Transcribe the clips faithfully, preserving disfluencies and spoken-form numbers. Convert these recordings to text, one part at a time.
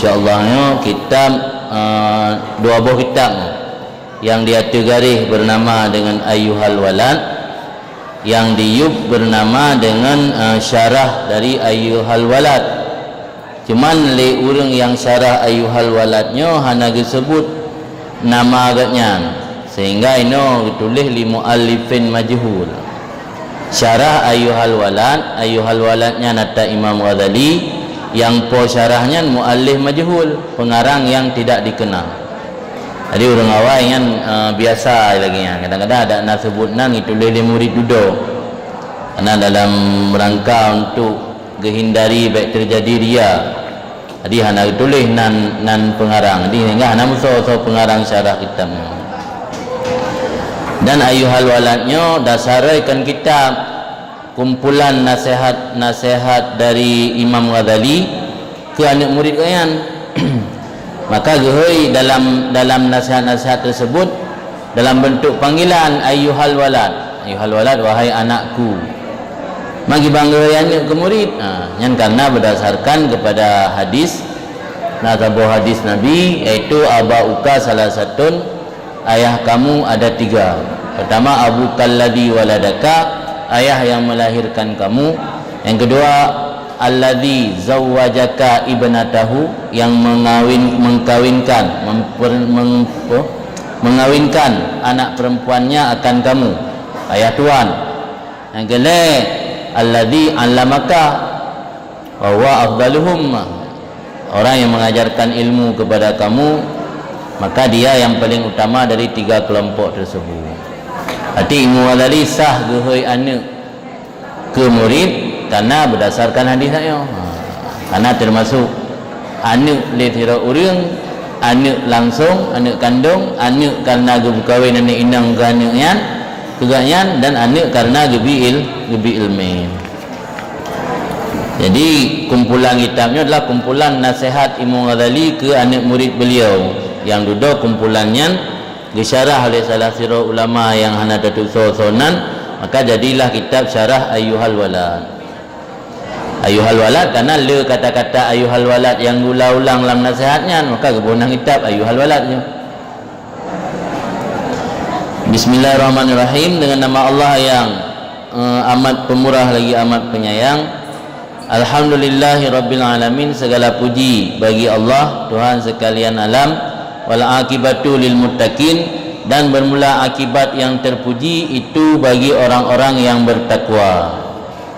Insya Allah nyoe kitab, eh, dua boh kitab nyang di ateueh garéh bernama dengan Ayyuhal Walad, nyang di yup bernama dengan, eh, syarah dari Ayyuhal Walad. Cuman lé ureuëng nyang syarah Ayyuhal Walad nyoe hana geuseubut nama gobnyan, sehingga inoe geutuléh li muallifin majhul. Syarah Ayyuhal Walad, Ayyuhal Walad nyan ata Imam Ghazali, nyang po syarah nyan muallif majhul, pengarang yang tidak dikenal. Jadi ureuëng awai nyan, eh, biasa lagée nyan. Kadang-kadang ada na seubut nan geutuléh lé murit dudoe. Karena dalam rangka untuk geuhindari bék terjadi ria. Jadi hana geutuléh nan, nan pengarang. Jadi sehingga hana musoh-soh pengarang syarah kitab nyoe. Dan Ayyuhal Walad nyoe dasar kon kitab kumpulan nasihat-nasihat dari Imam Ghazali keu aneuëk murit gobnyan. Maka geuhôi dalam, dalam nasihat-nasihat tersebut dalam bentuk panggilan, "Ayyuhal walad." "Ayyuhal walad, wahai anakku." Magi bang geuhôi aneuëk keu murit. Ha, nyan karena berdasarkan kepada hadis, na saboh hadis Nabi, yaitu, "Aba'uka salasatun," ayah kamu ada tiga. Pertama, "Abukalladzi waladaka," ayah yang melahirkan kamu. Yang kedua, "Alladzi zawwajaka ibnatahu," yang mengawin, mengkawinkan, memper, meng, apa? Mengawinkan anak perempuannya akan kamu, ayah tuan. Yang kelhée, "Alladzi 'allamaka," wa huwa afdaluhum, orang yang mengajarkan ilmu kepada kamu, maka dia yang paling utama dari tiga kelompok tersebut. Arti Imam Ghazali sah geuhôi aneuëk keu murit karena berdasarkan hadis nyoe. Ha, karena termasuk aneuëk lé sidroe ureuëng, aneuëk langsung, aneuëk kandong, aneuëk karena geupeukawen aneuëk inong keu aneuëk nyan, keu gobnyan, dan aneuëk karena geubi il, geubi ilmu. Jadi, kumpulan kitab nyoe adalah kumpulan nasihat Imam Ghazali keu aneuëk murit beliau. Nyang dudoe kumpulan nyan geusyarah oleh salah sidroe ulama nyang hana tatusoe-soe nan, maka jadilah kitab Syarah Ayyuhal Walad. Ayyuhal Walad, karena le kata-kata Ayyuhal Walad nyang geuulang-ulang lam nasihat nyan, maka geuboh nan kitab Ayyuhal Walad nyoe. Bismillahirrahmanirrahim, dengan nama Allah yang, eh, amat pemurah lagi amat penyayang. Alhamdulillahirabbil alamin, segala puji bagi Allah, Tuhan sekalian alam. Wal aqibatu lil muttaqin, dan bermula akibat yang terpuji itu bagi orang-orang yang bertakwa.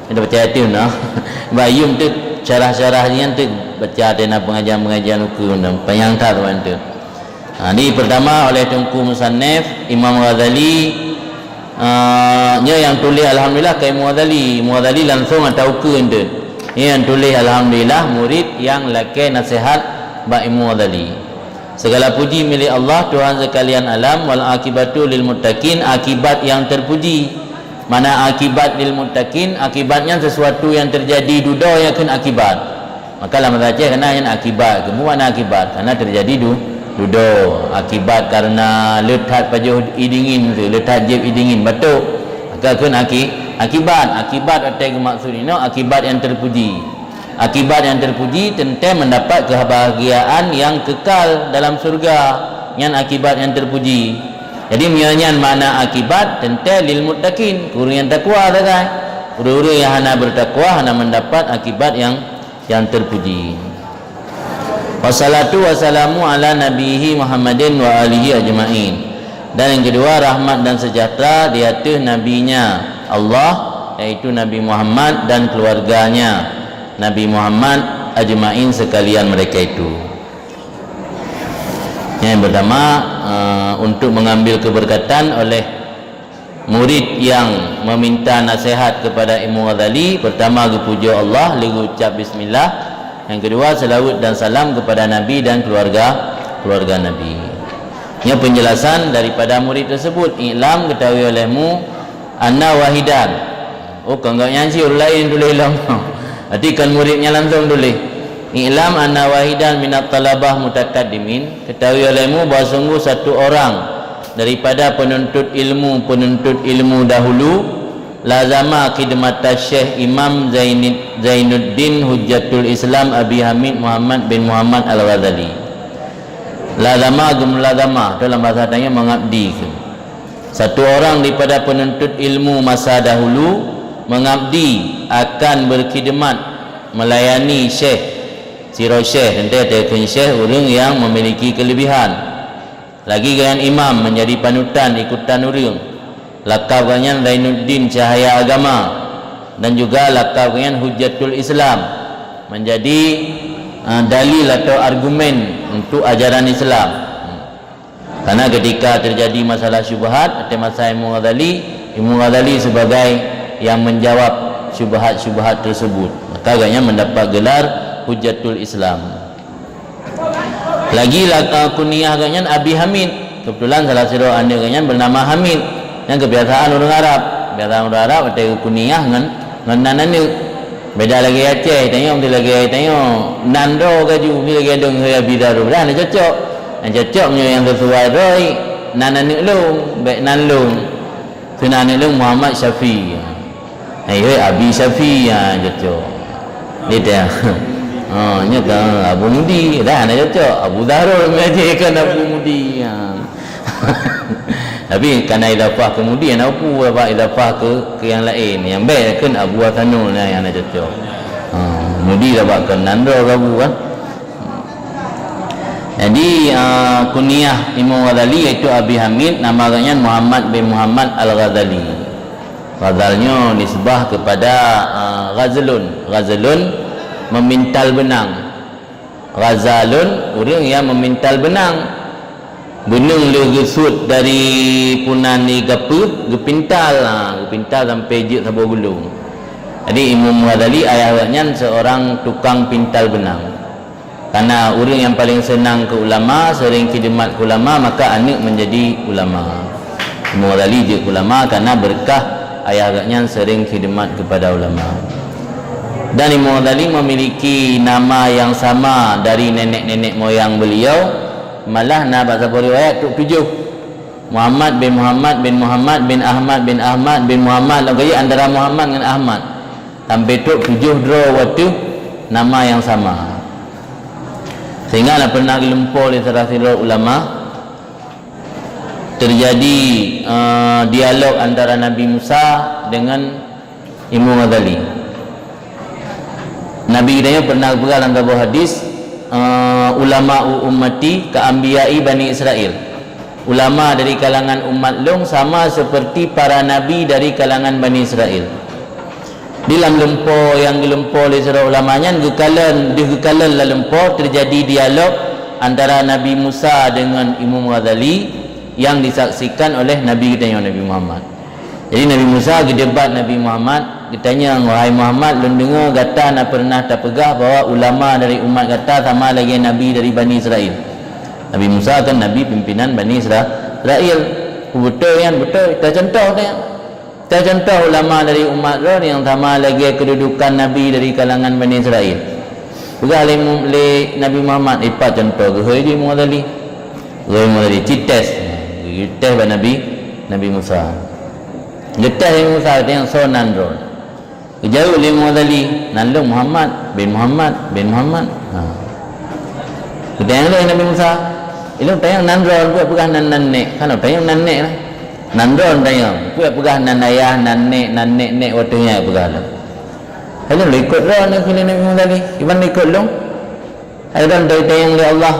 Kita baca ayat tu nah. Bayum tu syarah-syarah nyan tu baca dena pengajian-pengajian uku nah. Panyang that wan tu. Ha, ni pertama oleh Teungku Musannif Imam Ghazali, ah, nyoe nyang tuléh alhamdulillah keu Imam Ghazali. Imam Ghazali langsung ata ukeue enteuk. Nyoe nyang tuléh alhamdulillah murid nyang lakée nasihat bak Imam Ghazali. Segala puji milik Allah, Tuhan sekalian alam, wal aqibatu lil muttaqin, akibat yang terpuji. Mana akibat lil muttaqin, akibat nyan sesuatu yang terjadi dudoe nyang kheun akibat. Maka lam bahasa Aceh kana nyan akibat. Keumu makna akibat? Karena terjadi du, dudoe. Akibat karena le that pajoh ie dingin tu, le that jieb ie dingin, batuk. Maka kheun aki, akibat. Akibat watée geumaksud inoe akibat yang terpuji. Akibat yang terpuji teuntée mendapat kebahagiaan yang kekal dalam syurga. Nyan akibat yang terpuji. Jadi meunyoe nyan makna akibat teuntée lil muttaqin, keu ureuëng nyang takwa sagai. Ureuëng-ureuëng nyang hana bertakwa hana mendapat akibat yang yang terpuji. Wassalatu wassalamu ala nabihi Muhammadin wa alihi ajma'in. Dan yang kedua, rahmat dan sejahtera di ateueh nabinya Allah, yaitu Nabi Muhammad, dan keluarganya Nabi Muhammad ajma'in, sekalian mereka itu. Yang pertama, eh, untuk mengambil keberkatan oleh murid yang meminta nasihat kepada Imam Ghazali, pertama geupujoe Allah, lé geucab bismillah. Yang kedua, selawat dan salam kepada Nabi dan keluarga, keluarga Nabi. Nyoe penjelasan daripada murid tersebut, "I'lam, ketahui olehmu, anna wahidan." Oh, kon gobnyan cit, ureuëng laén tuléh lom. Berarti kon murid nyan langsung tuléh. "I'lam anna wahidan minat talabah mutakaddimin." Ketahui olehmu bahwa sungguh satu orang daripada penuntut ilmu, penuntut ilmu dahulu, Lazama khidmata Syekh Imam Zainid-, Zainuddin Hujjatul Islam Abi Hamid Muhammad bin Muhammad Al-Ghazali. Lazama geumulazamah, atau dalam bahasa tanyoe mengabdi. Satu orang daripada penuntut ilmu masa dahulu mengabdi, akan berkhidmat, melayani syekh, sidroe syekh, teuntée takheun syekh ureuëng nyang memiliki kelebihan. Lagi gobnyan imam, menjadi panutan ikutan ureuëng. Lakab gobnyan Zainuddin, cahaya agama, dan juga lakab gobnyan Hujjatul Islam, menjadi, eh, dalil atau argumen untuk ajaran Islam. Karena ketika terjadi masalah syubhat, atau masa Imam Ghazali, Imam Ghazali sebagai yang menjawab syubhat-syubhat tersebut. Maka gobnyan mendapat gelar Hujjatul Islam. Lagi la-, eh, kunyah gobnyan Abi Hamid. Kebetulan salah sidroe aneuëk gobnyan bernama Hamid. Nyang kebiasaan ureuëng Arab. Kebiasaan ureuëng Arab, watée kunyah ngon, ngon nan aneuëk. Beda lagée Aceh, tanyoe meusti lagée tanyoe. Nan droe gaju, meusti lagée dong, hei Abi Darul. Dah, hana cocok. Nyang cocok meunyoe nyang sesuai droe, nan aneuëk lôn, bék nan lôn. Keu nan aneuëk lôn Muhammad Syafi. Hai, hai, Abi Syafi, ha, cocok. Dia dah. Ha, nyoe kan Abu Mudi, dah hana cocok. Abu Zahrul mengaji kan Abu Mudi. Ha. Tapi kana idafah ke Mudi, hana upu, apa idafah ke, ke yang lain. Yang baik kan Abu Hasanul, nah, yang hana cocok. Ha, Mudi lah bak ke nan droe Abu kan. Jadi, ah, kunyah Imam Ghazali yaitu Abi Hamid, nama gobnyan Muhammad bin Muhammad Al-Ghazali. Ghazal nyoe nisbah kepada, ah, Ghazalun. Ghazalun memintal benang. Ghazalun, ureuëng yang memintal benang. Benang le geusuet dari punan di gapeuh, geupintal, ha, geupintal sampai jeuet saboh gulong. Jadi Imam Ghazali ayah gobnyan seorang tukang pintal benang. Karena ureuëng yang paling senang ke ulama, sering khidmat ke ulama, maka aneuëk menjadi ulama. Imam Ghazali jeuet ulama karena berkah ayah gobnyan sering khidmat kepada ulama. Dan Imam Ghazali memiliki nama yang sama dari nenek-nenek moyang beliau, malah na bak saboh riwayat trok tujoh. Muhammad bin Muhammad bin Muhammad bin Ahmad bin Ahmad bin Muhammad, lom keuh antara Muhammad ngon Ahmad. Sampai trok tujoh droe wateuh nama yang sama. Sehingga na pernah geulumpo lé salah sidroe ulama, terjadi, eh, dialog antara Nabi Musa dengan Imam Ghazali. Nabi geutanyoe pernah geupeugah lam saboh hadis, eh, "Ulama'u ummati ka anbiya'i Bani Israil." Ulama dari kalangan umat lôn sama seperti para nabi dari kalangan Bani Israil. Di lam lumpo nyang geulumpo lé sidroe ulama nyan geukalon, deuh geukalon lam lumpo terjadi dialog antara Nabi Musa dengan Imam Ghazali yang disaksikan oleh Nabi geutanyoe Nabi Muhammad. Jadi Nabi Musa geudebat Nabi Muhammad, geutanyong, "Wahai Muhammad, lôn deungoe gata na pernah tapeugah bahwa ulama dari umat gata sama lagée nabi dari Bani Israel." Nabi Musa kan nabi pimpinan Bani Isra-, Israel. Beutôi nyan, beutôi. Tacuntoh nyan. Tacuntoh ulama dari umat droe nyang sama lagée keududukan nabi dari kalangan Bani Israel. Peugah lé, lé Nabi Muhammad, "Ipat cuntoh geuhôi di Imam Ghazali." Geuhôi Imam Ghazali, ci tes. Geutés bak Nabi, Nabi Musa. Geutés Nabi Musa, geutanyoe soe nan droe. Geujaweueb lé Imam Ghazali, "Nan lôn Muhammad bin Muhammad bin Muhammad." Ha. Geutanyong lé Nabi Musa, "Ilôn tanyong nan droe, peue peugah nan, nan nek?" Kan tanyong nan nek lah. Nan droe tanyong, peue peugah nan ayah, nan nek, nan nek, nek, watée nyan peugah lôn. Hai lôn ikot droe, na kheun lé Nabi Musa lé, "Kiban ikot lôn?" Hai droe tanyong lé Allah,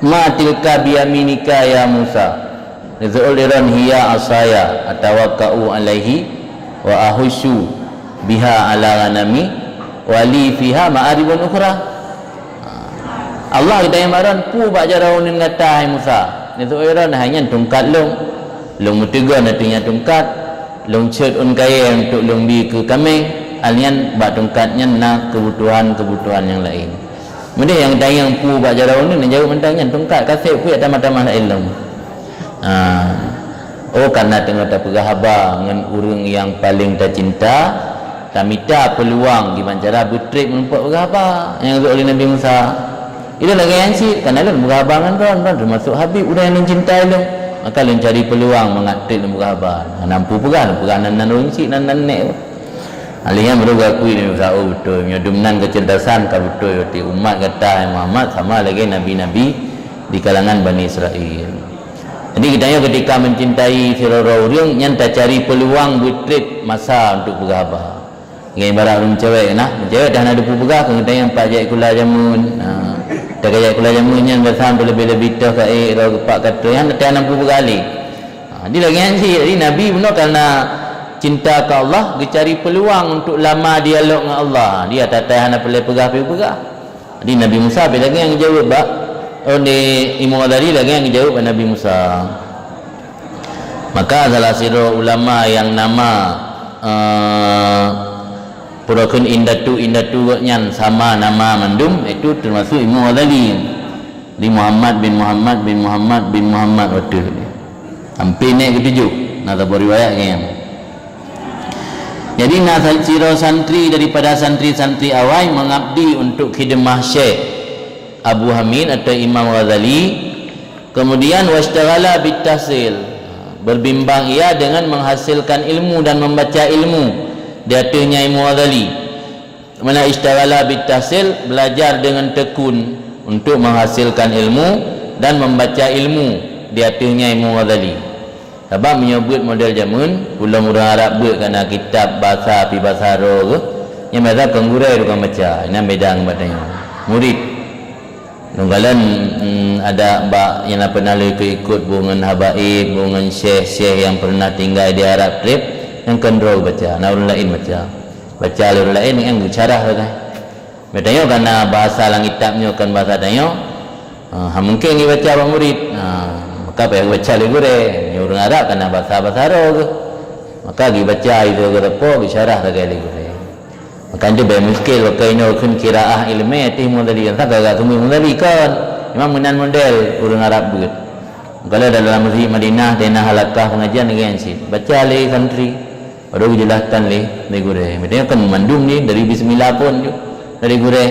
"Ma tilka biyaminika ya Musa?" Geujaweueb lé droe, "Hiya asaya atawakka'u alaihi wa ahusyu biha ala ghanami wa li fiha ma'aribun ukhra." Allah geutanyong bak droe, "Peue bak jaroe uneuen gata, hai Musa?" Geujaweueb lé droe, "Hai nyan tungkat lôn. Lôn meuteugon ateueh nyan tungkat, lôn cot ôn kayée untuk lôn bi keu kaméng, alnyan bak tungkat nyan na keubutuhan-keubutuhan nyang laén." Meudeh nyang tanyong peue bak jaroe uneuen, neujaweueb mantong nyan, "Tungkat, ka sép, peue tamah-tamah laén lom." Ha. Oh, karena teungoh tapeugah haba ngon ureuëng nyang paleng tacinta, tamita peuluang kiban cara beutreb meureumpok peugah haba nyang geujaweueb lé Nabi Musa. Ilôn lagée nyan cit, karena lôn peugah haba ngon droe, droe teumasok Habib, ureuëng nyang lôn cinta ilôn. Maka lôn cari peuluang mangat trép lôn peugah haba. Hana mampu peugah, lôn peugah nan, nan ureueng chik, nan, nan nek. Alèh nyan baru geuakui lé Musa, oh beutôi, meunyoe dum nan keucerdasan ka beutôi, berarti umat gata hai Muhammad sama lagèe nabi-nabi di kalangan Bani Israel. Jadi geutanyoe keutika mencintai sidroe ureueng nyan tacari peuluang beutrép masa untuk peugah haba. Ngon ibarat ureueng cewek nah, cewek dah na dupu peugah keu geutanyoe pat jak sikula jameun. Ha. Teuka jak sikula jameun nyan biasa leubeh-leubeh toh ka ék, roh geupak ka troh nyan, teuka na dupu peugah lé. Ha, jadi lagèe nyan cit, jadi Nabi bunoe karena cinta keu Allah, geucari peuluang untuk lama dialog ngon Allah. Dia tatai hana peureulèe peugah, pi peugah. Jadi Nabi Musa pi lagèe nyang geujaweueb bak, oh, di Imam Ghazali lagèe nyang geujaweueb bak Nabi Musa. Maka salah sidroe ulama nyang nama, eh, pura kheun indatu-indatu gobnyan sama nama mandum, itu termasuk Imam Ghazali. Di Muhammad bin Muhammad bin Muhammad bin Muhammad watèe. Hampir nèk keutujoh, na saboh riwayat nyan. Jadi na sa-, sidroe santri daripada santri-santri awai mengabdi untuk khidmah Syekh Abu Hamid atau Imam Ghazali. Kemudian washtaghala bitahsil, berbimbang ia dengan menghasilkan ilmu dan membaca ilmu di ateueh nyan Imam Ghazali. Mana ishtaghala bitahsil, belajar dengan tekun untuk menghasilkan ilmu dan membaca ilmu di ateueh nyan Imam Ghazali. Sabab meunyoe beuet model jameun, ulôn ureueng Arab beuet kana kitab basa pi basa droe geuh, nyan biasa kon gurèe tukang baca, nyan beda ngon bak tanyoe. Murit. Lôn kalon, mm, ada bak nyang na pernah lôn ikot-ikot boh ngon habaib, boh ngon syekh-syekh nyang pernah tinggai di Arab trép, nyang kon droe baca, na ureueng laén baca. Baca lé ureueng laén nyang geucarah sagai. Bak tanyoe kana bahasa lam kitab nyoe kon bahasa tanyoe, ha, han mungken jibaca bak murit. Ha, maka payah geubaca lé gurèe. Nyoe ureueng Arab kana bahasa-bahasa droe geuh. Maka jibaca itu geuh teupeu, geucarah sagai lé gurèe. Maka nyan bèk muskil, maka inoe kheun qiraah ilmè ateueh Imam Ghazali, kan ka geuteumé Imam Ghazali kon. Memang meunan model ureueng Arab beuet. Kalau dalam Masjid Madinah, di na halakah pengajian, lagèe nyan cit. Baca lé santri, baru geujelaskan lé, lé gurèe. Maksudnya kan mandum ni dari bismillah pun ju, dari gurèe.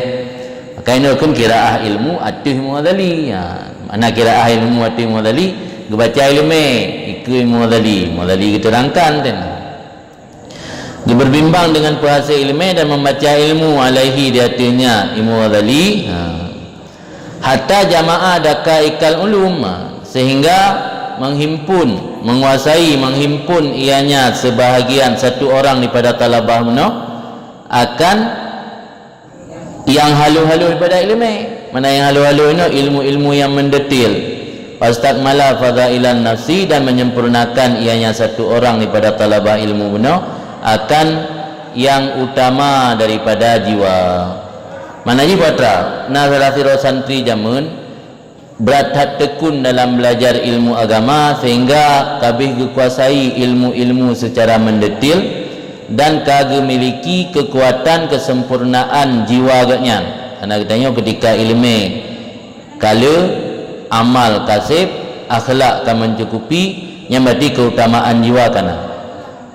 Maka inoe kheun qiraah ilmu ateueh Imam Ghazali. Ha, mana qiraah ilmu ateueh Imam Ghazali, geubaca ilmè, ikeu Imam Ghazali. Imam Ghazali geuterangkan teuh. Dia berbimbang dengan peuhasé ilmè dan membaca ilmu alaihi di ateuehnya Imam Ghazali. Ha. Hatta jama'a daqaiqal ulum, ha, sehingga menghimpun, menguasai, menghimpun ianya sebahagian satu orang daripada talabah bunoe akan nyang halôh-halôh daripada ilmè. Mana nyang halôh-halôh nyoe ilmu-ilmu nyang mendetil. Fastakmala fadailan nafsi, dan menyempurnakan ianya satu orang daripada talabah ilmu bunoe akan nyang utama daripada jiwa. Mana jih patra, na salah sidroe santri jameun, brat that tekun dalam belajar ilmu agama sehingga ka abéh geukuasai ilmu-ilmu secara mendetil dan ka geumiliki keukuatan keusempurnaan jiwa gobnyan. Karena geutanyoe keutika ilmè ka le, amal ka sép, akhlak ka mencukupi, nyan berarti keutamaan jiwa kana.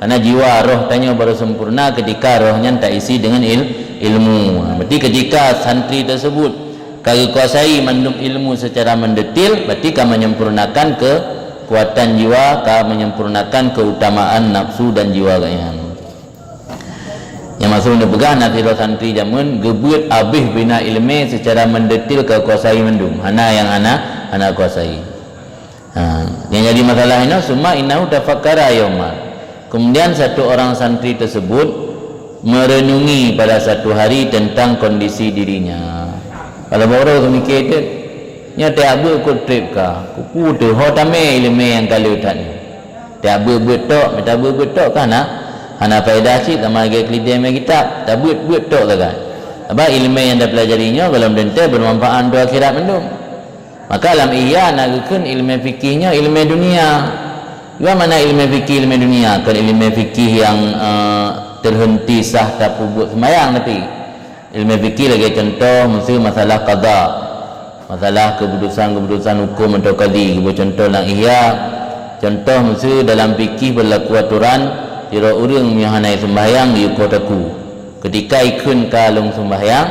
Karena jiwa roh tanyoe baru sempurna ketika roh nyan taisi dengan il-, ilmu. Berarti ketika santri tersebut ka geukuasai mandum ilmu secara mendetil, berarti ka menyempurnakan kekuatan jiwa, ka menyempurnakan keutamaan nafsu dan jiwa gobnyan. Nyang maksud neupeugah na sidroe santri jameun geubeuet abéh bina ilmè secara mendetil ka kuasai mandum, hana nyang hana, hana kuasai. Ha, yang jadi masalah inoe, summa innahu tafakkara yauman. Kemudian satu orang santri tersebut merenungi pada satu hari tentang kondisi dirinya. Kalau baru mikir tu, nyoe tiap beuet ku trép ka, kupu tu ho tamè ilmè nyang ka le that nyoe. Tiap beuet-beuet tok, mita beuet-beuet tok ka na, hana faedah cit sama lagèe keulidèe mé kitab, tabeuet-beuet tok sagai. Sabab ilmè nyang tapelajari nyoe gohlom teuntèe bermanfaat untuk akhirat mandum. Maka lam Ihya na geukheun ilmè fikih nyoe ilmè dunia. Dua makna ilmè fikih ilmè dunia, kon ilmè fikih nyang, eh, terhenti sah tapeubuet sembahyang, tapi ilmè fikih lagèe contoh, miseu masalah qada, masalah keputusan-keputusan hukum atau kadi, geubri contoh lam Ihya. Contoh, miseu dalam fikih berlaku aturan, sidroe ureueng meunyoe hana sembahyang, geuyue koh takue. Keutika ikheun ka lôn sembahyang,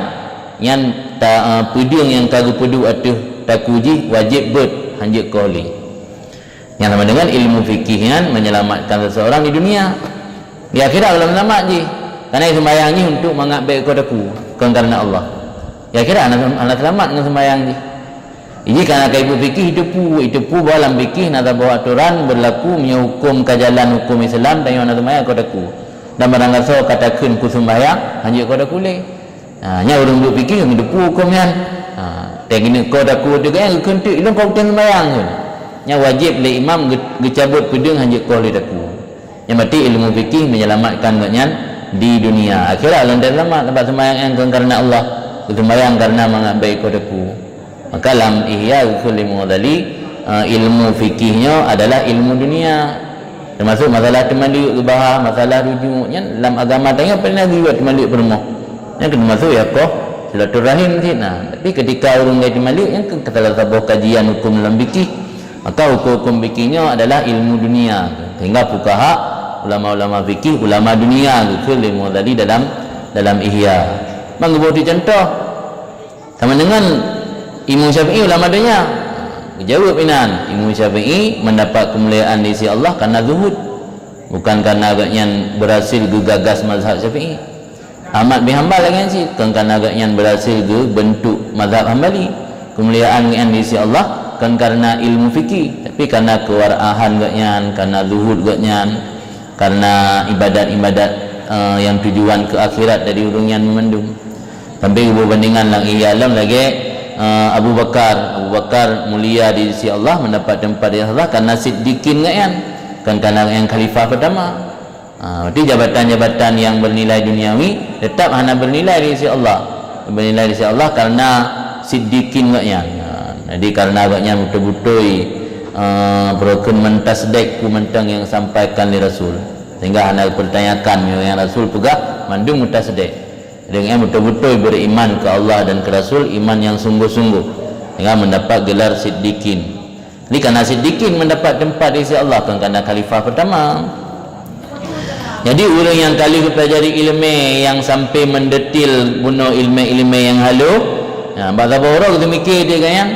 nyan ta-, eh, peudeueng nyang ka geupeuduek ateueh takue jih wajéb beuet, hanjeuet koh lé. Nyang sama dengan ilmu fikih nyan menyelamatkan seseorang di dunia. Di akhirat belum selamat jih. Karena sembahyang jih untuk mangat bèk iko teku, kon karena Allah. Di akhirat hana, hana selamat ngon sembahyang jih. Jih karena ka ibu fikih iteupeu, iteupeu bahwa lam fikih na saboh aturan berlaku meunyoe hukum ka jalan hukum Islam, tanyoe hana sembahyang iko teku. Dan barang gasoe ka takheun ku sembahyang, hanjeuet iko teku lé. Ha, nyan ureueng duek fikih ngon teupeu huköm nyan. Ha, teuh keuneuk ko takue teuh gaya geukheun teuk ilong kau teuh sembahyang kheun. Nyan wajéb lé imam geu-, geucabot peudeueng hanjeuet koh lé takue. Nyan berarti ilmu fikih menyelamatkan gobnyan di dunia. Akhirat lom teuh selamat sabab sembahyang nyan kon kareuna Allah. Geusembahyang kareuna mangat bèk ko takue. Maka lam Ihya geukheun lé Imam Ghazali, eh, ilmu fikih nyoe adalah ilmu dunia. Teumasuk masalah teumaleuek geubahas, masalah rujuk, nyan lam agama tanyoe pernah geuyue teumaleuek peurumoh. Nyan keuh teumasuk ya koh silaturahim cit na. Tapi ketika ureueng gaya teumaleuek, nyan keuh salah saboh kajian huköm lam fikih. Maka huköm-huköm fikih nyoe adalah ilmu dunia. Sehingga fukaha, ulama-ulama fikih, ulama dunia geukheun lé Imam Ghazali dalam, dalam Ihya. Ban geuboh teucontoh, sama dengan Imam Syafi'i ulama donya. Geujaweueb inan, Imam Syafi'i mendapat kemuliaan di sisi Allah karena zuhud, bukan karena agaknyan berhasil geugagas mazhab Syafi'i. Ahmad bin Hanbal lagèe nyan cit, kon karena agaknyan berhasil geubentuk mazhab Hambali. Kemuliaan gobnyan di sisi Allah kon karena ilmu fikih, tapi karena kewaraan gobnyan, karena zuhud gobnyan, karena ibadat-ibadat, eh, yang tujuan ke akhirat dari ureueng nyan mandum. Sampai geuboh bandingan lam Ihya lom lagèe, eh, Abu Bakar. Abu Bakar mulia di sisi Allah, mendapat tempat di Allah karena siddiqin gobnyan, kon karena gobnyan khalifah pertama. Ha, berarti jabatan-jabatan yang bernilai duniawi tetap hana bernilai di sisi Allah. Bernilai di sisi Allah karena siddiqin gobnyan. Ha, jadi karena gobnyan beutôi-beutôi, eh, beurukon meutasdek peue mantong nyang sampaikan lé Rasul. Sehingga hana dipertanyakan meunyoe nyang Rasul peugah mandum meutasdek. Dengan beutôi-beutôi beriman ke Allah dan ke Rasul, iman yang sungguh-sungguh, dengan mendapat gelar siddiqin. Jadi karena siddiqin mendapat tempat di sisi Allah, kon karena khalifah pertama. Jadi ureueng nyang ka lheueh geupelajari ileumèe nyang sampai mendetil bunoe ileumèe-ileumèe nyang halo, nah, bak saboh uroe geuteumiké di gobnyan,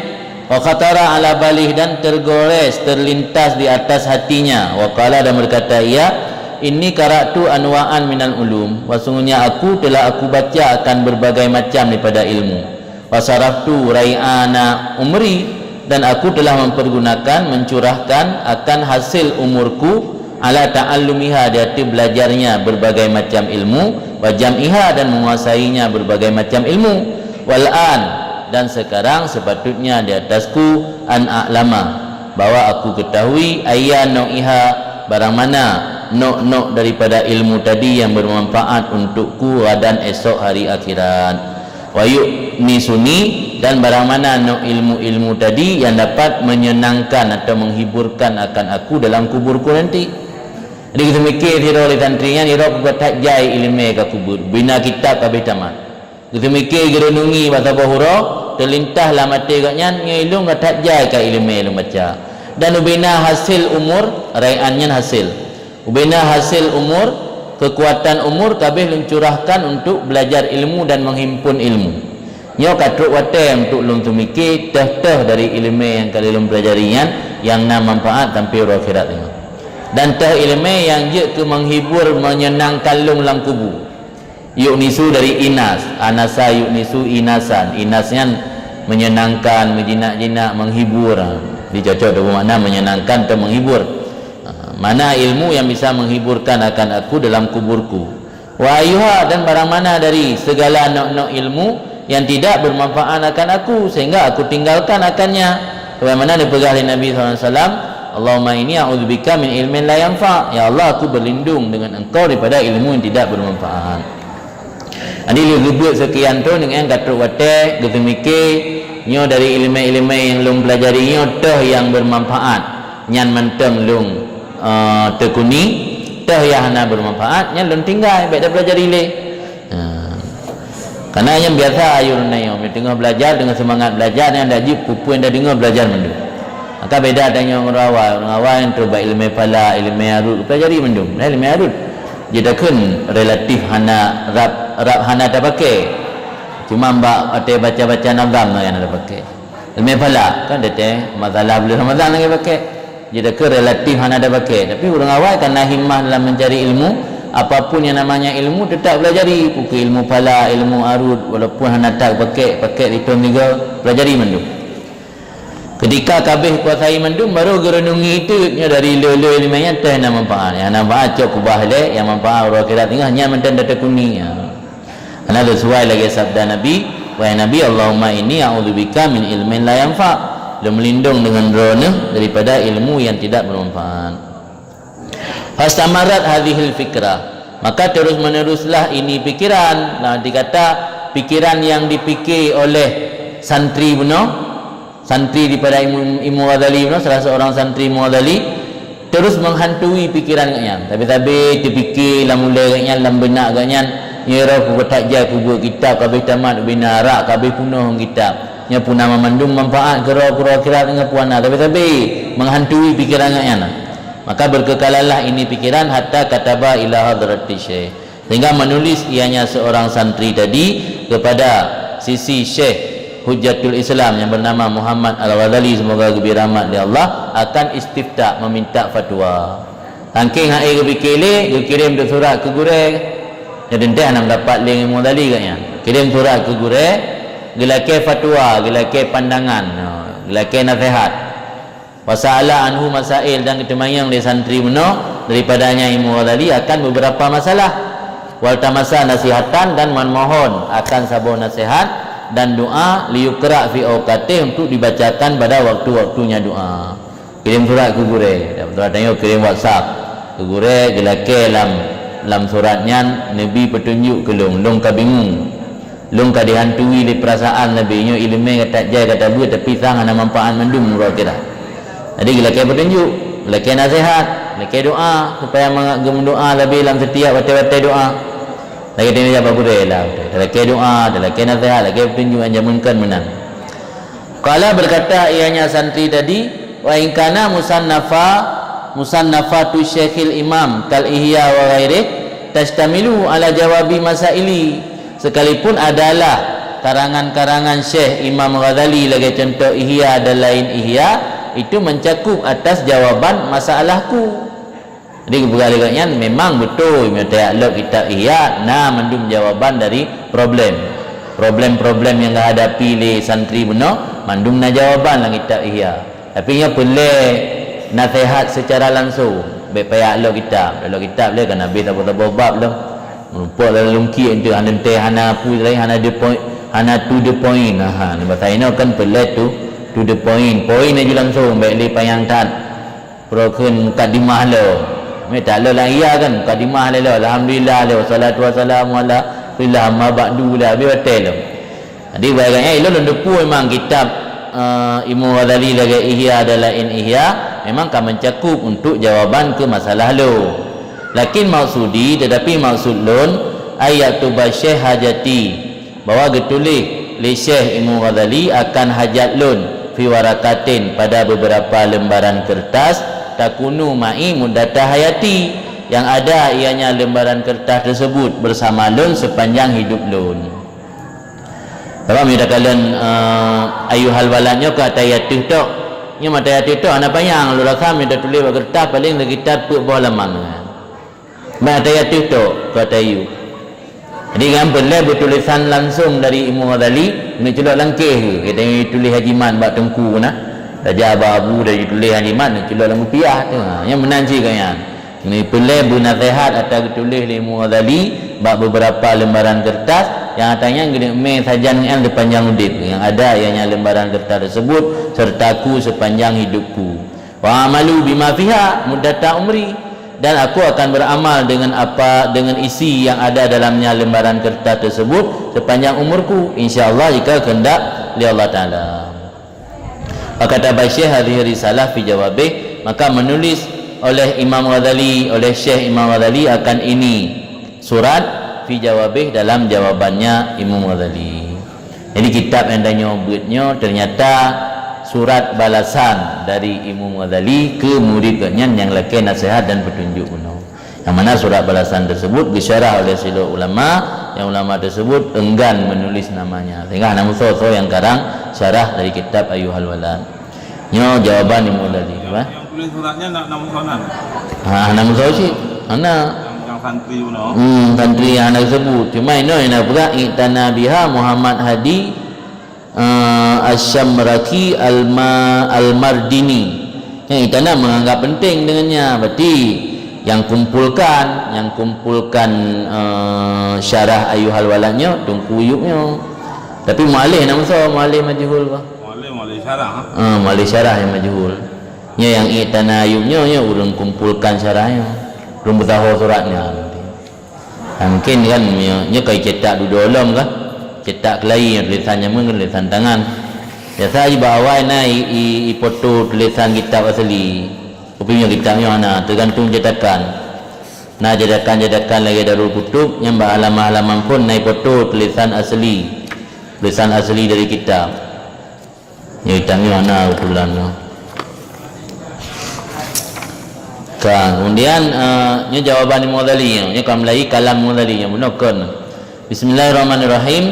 wa khatara ala balih, dan tergores, terlintas di atas hatinya, wa qala, dan berkata ia, "Inni qara'tu anwa'an minal ulum, bahwasungguhnya aku telah aku baca akan berbagai macam daripada ilmu. Wa saraftu rai'ana umri, dan aku telah mempergunakan, mencurahkan akan hasil umurku ala ta'allumiha, di atas belajarnya berbagai macam ilmu, wa jam'iha, dan menguasainya berbagai macam ilmu. Wal an, dan sekarang sepatutnya di atasku an a'lama, bahwa aku ketahui, ayya nau'iha, barang mana nok-nok daripada ilmu tadi yang bermanfaat untukku ghadan, esok hari akhirat. Wa yu'nisuni, dan barang mana nok ilmu-ilmu tadi yang dapat menyenangkan atau menghiburkan akan aku dalam kuburku nanti." Jadi geuteumiké sidroe lé santri nyan, "Sidroe ka that jai ileumèe ka kubur, bina kitab ka abéh tamat." Geuteumiké, geureunungi bak saboh uroe, teulintas lam até gobnyan, "Nyoe ulôn ka that jai ka ileumèe lôn baca. Dan ubena hasil umur, rai'an nyan hasil. Ubena hasil umur, kekuatan umur ka abéh lôn curahkan untuk belajar ilmu dan menghimpun ilmu. Nyoe ka trok watèe untuk lôn teumiké teuh-teuh dari ileumèe nyang ka lheueh lôn pelajari nyan nyang na manfaat sampai uroe akhirat nyoe. Dan teuh ileumèe nyang jeuet keu menghibur, menyenangkan lôn lam kubu." Yu'nisu dari inas, anasa yu'nisu inasan. Inas nyan menyenangkan, meujinak-jinak, menghibur. Dicocok dengan makna menyenangkan atau menghibur. Ha, mana ilmu yang bisa menghiburkan akan aku dalam kuburku. Wa ayyuha, dan barang mana dari segala nok-nok ilmu yang tidak bermanfaat akan aku, sehingga aku tinggalkan akannya. Sebagaimana dipeugah oleh Nabi sallallahu alaihi wasallam, "Allahumma inni a'udzubika min ilmin la yanfa." Ya Allah, aku berlindung dengan Engkau daripada ilmu yang tidak bermanfaat. Jadi, lheueh geubeuet sekian thôn, nyan ka trok watèe geuteumiké, "Nyoe dari ileumèe-ileumèe nyang lôn pelajari nyoe teuh nyang bermanfaat, nyan mantong lôn, eh, tekuni, teuh nyang hana bermanfaat, nyan lôn tinggai, bèk tapelajari lé." Ha. Karena nyang biasa ayue nyoe, teungoh belajar, teungoh seumangat belajar, nyang dak jeuet peue-peue nyang tadeungoe belajar mandum. Maka beda tanyoe ngon ureueng awai. Ureueng awai nyan trok bak ileumèe falak, ileumèe arut, pelajari mandum. Nah, ileumèe arut jeuet takheun relatif hana rab, rab hana tapaké. Cuma bak watèe baca-baca nazam nyang hana tapaké. Ileumèe falak kan, watèe masalah buleuen Ramadhan lagèe paké. Jadi ke relatif hana ada pakai, tapi ureuëng awai karena himmah dalam mencari ilmu, apapun yang namanya ilmu tetap pelajari. Buku ilmu pala, ilmu arut, walaupun hana tak pakai, pakai litong tiga, pelajari mandum. Ketika kabeh kuasai mandum, baru geurenungi itu, nya dari le-le ilmu yang teh na manfaat. Yang na manfaat cok kubah le, yang manfaat uroe akhirat tinggal, nya mantong data kuni. Ya. Karena sesuai lagi sabda Nabi, "Wahai Nabi, Allahumma inni a'udzubika min ilmin la yanfa." Lôn melindung dengan Droeneuh daripada ilmu yang tidak bermanfaat. Fastamarat hadhil fikrah. Maka terus meneruslah ini pikiran. Nah, dikata pikiran yang dipikir oleh santri bunoe, santri daripada Imam, Imam Ghazali bunoe, salah seorang santri Imam Ghazali, terus menghantui pikiran gobnyan. Tapi-tapi terpikir lam ulée gobnyan, lam benak gobnyan, ya roh kubetak jai kubuat kitab, kabeh tamat bina rak, kabeh punoh kitab. Nya pun nama mandum manfaat keu roh, keu roh akhirat dengan puana. Tapi-tapi menghantui pikiran gobnyan. Maka berkekalalah ini pikiran hatta kataba ila hadrati syekh. Sehingga menulis ianya seorang santri tadi kepada sisi Syekh Hujjatul Islam yang bernama Muhammad Al-Ghazali, semoga geubri rahmat lé Allah, akan istifta, meminta fatwa. Sangking hai geupike le, geukirim tu surat keu gurée. Jadi enteh hana dapat lé Imam Ghazali gobnyan. Kirim surat keu gurée, geulakée fatwa, geulakée pandangan, geulakée nasihat. Wasa'ala anhu masail, dan geuteumanyong lé santri bunoe daripadanya Imam Ghazali akan beberapa masalah. Waltamasa nasihatan, dan memohon akan saboh nasihat dan doa, liyukra fi awqatih, untuk dibacakan pada waktu-waktunya doa. Kirim surat keu gurée, dan surat tanyoe kirim WhatsApp keu gurée, geulakée lam, lam surat nyan neubi peutunjuk keu lôn, lôn ka bingung. Lôn ka dihantui lé peurasaan Nabi nyoe, iéleumé ka that jai ka that beuet, tapi sang hana manfaat mandum uroe akhirat. Jadi geulakée peutunjuk, geulakée nasihat, geulakée doa, supaya mangat geumeudoa leubeh lam setiap watée-watée doa. Lagée teuh jak bak gurée lah, talakée doa, talakée nasihat, lakée peutunjuk nyang jameun kon meunan. Qala, berkata ianya santri tadi, "Wa in kana musannafa, musannafatu Syekhil Imam kal Ihya wa ghairih, tashtamilu ala jawabi masaili." Sekalipun adalah karangan-karangan Syekh Imam Ghazali lagée contoh Ihya dan lain Ihya, itu mencakup atas jawaban masalahku. Jadi geupeugah lé gobnyan, memang beutôi meunyoe tajak lok kitab Ihya na mandum jawaban dari problem. Problem-problem nyang geuhadapi lé santri bunoe mandum na jawaban lam kitab Ihya. Tapi nyoe peureulée naseuhat seucara langsong, bék payah lok kitab. Lok kitab lé kan habéh saboh-saboh bab lom. Meureumpok lam lungkiek tu hana teuntée, hana peue laén, hana the point, hana to the point. Aha, bahasa inoe kan peureulée to, to the point. Point laju langsong, bék lé panyang that. Pro kheun mukadimah lo. Mita lo lam Ihya kan, mukadimah lo. Alhamdulillah lo, wassalatu wassalamu ala Rasulillah, amma ba'du lo, habéh watée lo. Jadi, bak gobnyan, ilôn lôn teupeu memang kitab, eh, Imam Ghazali lagée Ihya dan laén Ihya, memang ka mencakup untuk jawaban ke masalah lo. Lakin maksudi, tetapi maksud lôn, ayat tuba Syekh hajati. Bahwa geutuléh lé Syekh Imam Ghazali akan hajat lôn fi warakatin, pada beberapa lembaran kertas, takunu ma'i muddata hayati, yang ada ianya lembaran kertas tersebut bersama lôn sepanjang hidup lôn. Kalau mita kalon, eh, ayuhal walad nyoe ka ata yateuh tok. Nyoe mata yateuh tok hana panyang, lôn rasa mita tuléh bak kertas paléng lé kitab peuet boh laman. Ban ata yateuh tok keu ata yue. Jadi, nyan peureulée beutulésan langsong dari Imam Ghazali, neuculok lam kéh geuh. Kita tuléh hajiman bak teungku na. Raja bak abu dari tuléh hajiman, neuculok lam kupiah tu. Ha, nyang meunan cit gobnyan. Ni peureulée beunaseuhat ata geutuléh lé Imam Ghazali bak beberapa lembaran kertas, nyang ata nyan geuneuk mé sajan nyan sepanjang udeb. Yang ada ianya lembaran kertas tersebut sertaku sepanjang hidupku. Wa amalu bima fiha muddata umri, dan aku akan beramal dengan apa, dengan isi yang ada dalamnya lembaran kertas tersebut sepanjang umurku, insya Allah, jika kehendak oleh Allah Taala. Wa kataba Syekh hadhihi risalah fi jawabih, maka menulis oleh Imam Ghazali, oleh Syekh Imam Ghazali akan ini surat fi jawabih, dalam jawabannya Imam Ghazali. Jadi, kitab nyang tanyoe beuet nyoe ternyata surat balasan dari Imam Ghazali ke murid gobnyan nyang lakée naseuhat dan peutunjuk bunoe. Yang mana surat balasan tersebut geusyarah oleh sidroe ulama, yang ulama tersebut enggan menulis namanya, sehingga hana musoh-soh nyang karang syarah dari kitab Ayyuhal Walad. Nyoe jawaban Imam Ghazali, apa? Tulis suratnya nak nama soalan. Ha, nama soal cit. Hana. Yang, yang santri bunoe. Hmm, santri yang hana tersebut. Cuma inoe yang nak peugah, "Iqtana biha Muhammad Hadi, eh, Asyamraki Alma-, Almardini." Yang iqtana menganggap penting dengannya. Berarti yang kumpulkan, yang kumpulkan, eh, syarah Ayyuhal Walad nyoe, Teungku Yub nyoe. Tapi mualif nama soal, mualif majhul bah. Mualif, mualif syarah, ha? Ah, mualif syarah yang majhul. Nyoe nyang iqtana Ayub nyoe, nyoe ureueng kumpulkan syarah nyoe. Ureueng beutaho surat nyan. Ah, mungkin kan nyoe, nyoe kai cetak dudoe lom kah? Cetak keulayi, tulisan jameun, tulisan tangan. Biasa jih bak awai na i, i, ipoto tulisan kitab asli. Tapi nyoe kitab nyoe hana, teugantung cetakan. Na cetakan-cetakan lagèe Darul Kutub, nyan bak halaman-halaman phon na ipoto tulisan asli. Tulisan asli dari kitab. Nyoe itam nyoe hana kebetulan nyoe. Ka, kemudian, eh, nyoe jawaban Imam Ghazali nyoe. Nyoe ka mulai kalam Imam Ghazali nyoe, bunoe kon. Bismillahirrahmanirrahim.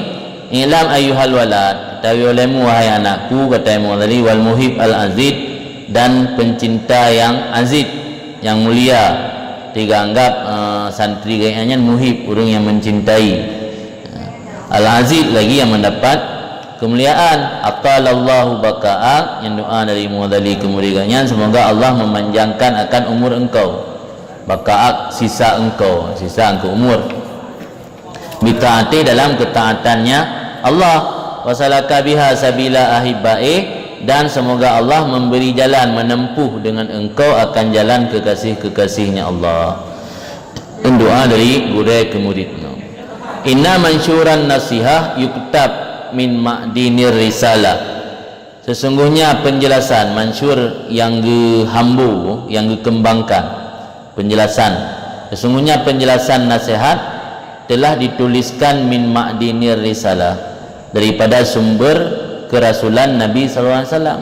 "I'lam ayyuhal walad," ketahui olehmu, wahai anakku, kata Imam Ghazali, "wal muhib al aziz," dan pencinta yang aziz, yang mulia. Tiga anggap, eh, santri geuhnyan muhib, ureueng yang mencintai. Al-Aziz lagi yang mendapat kemuliaan. "Atalallahu baka'ak," nyan doa dari Imam Ghazali keu murid geuhnyan, "Semoga Allah memanjangkan akan umur engkau." Baka'ak, sisa engkau, sisa engkau umur. "Bitaati," dalam ketaatannya Allah. "Wasalaka biha sabila ahibbaih," dan semoga Allah memberi jalan menempuh dengan engkau akan jalan kekasih-kekasihnya Allah. Doa dari gurèe keu murid nyoe. "Inna mansyuran nasihah yuktab min ma'dinir risalah." Sesungguhnya penjelasan, mansyur nyang geuhambo, nyang geukembangkan. Penjelasan. Sesungguhnya penjelasan nasihat telah dituliskan min ma'dinir risalah, daripada sumber kerasulan Nabi sallallahu alaihi wasallam.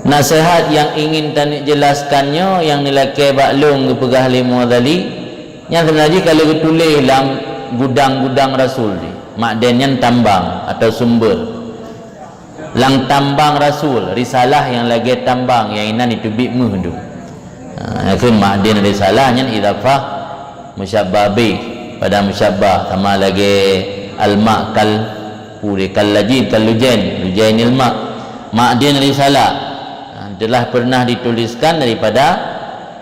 Naseuhat nyang ingin taneuk jelaskan nyoe nyang neulakèe bak lôn geupeugah lé Imam Ghazali, nyan seubeuna jih ka lheueh geutuléh lam gudang-gudang rasul jih. Ma'den nyan tambang atau sumber. Lam tambang rasul, risalah nyang lagèe tambang nyang inan jiteubiet méuh dum. Ha, nyan kheun ma'den risalah nyan idhafah musyabbah bih pada musyabbah, sama lagèe al-ma' kal puri, kal lajin, kal lujain, lujainil ma'. Ma'din risalah, ha, telah pernah dituliskan daripada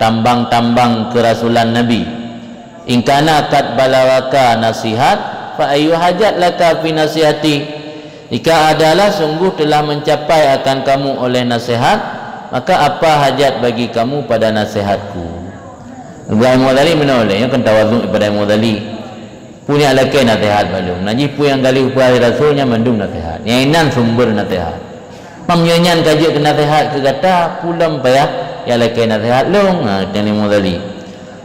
tambang-tambang kerasulan Nabi. "In kana qad balagaka nasihat, fa ayyu hajat laka fi nasihati?" Jika adalah sungguh telah mencapai akan kamu oleh nasihat, maka apa hajat bagi kamu pada nasihatku? Ibrahim Ghazali meunoe lé, nyoe kan tawadhu daripada Imam Ghazali. Peue nyang lakèe naseuhat bak lôn. Nah jih peue nyang ka lheueh geupeugah lé Rasul nyan mandum naseuhat. Nyang inan sumber naseuhat. Meunyoe nyan ka jeuet keu naseuhat keu gata, peue lom payah nyang lakèe naseuhat lôn. Ha, kheun Imam Ghazali.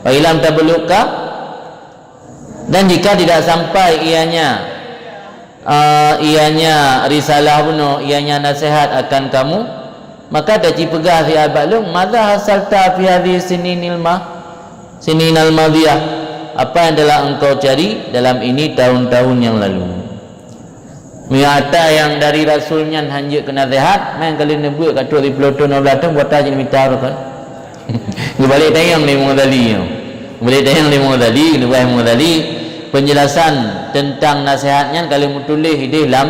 Fa illam tablugha, dan jika tidak sampai ianya, eh, ianya risalah bunoe, ianya naseuhat akan kamu, maka taci peugah siat bak lôn, "Madza hasalta fi hadhihi sininil ma-, sininal madiyah?" Apa yang telah engkau cari dalam ini tahun-tahun yang lalu? Meunyoe ata nyang dari Rasul nyan hanjeuet keu naseuhat, meunan ka lheueh neubeuet ka trôk siplôh thôn, lhèe plôh thôn, buet ata jeuet mita rukon. Geubalek tanyong lé Imam Ghazali nyoe. Geubalek tanyong lé Imam Ghazali, geuneubeuet Imam Ghazali, penjelasan teuntang naseuhat nyan ka lheueh meutuléh idéh lam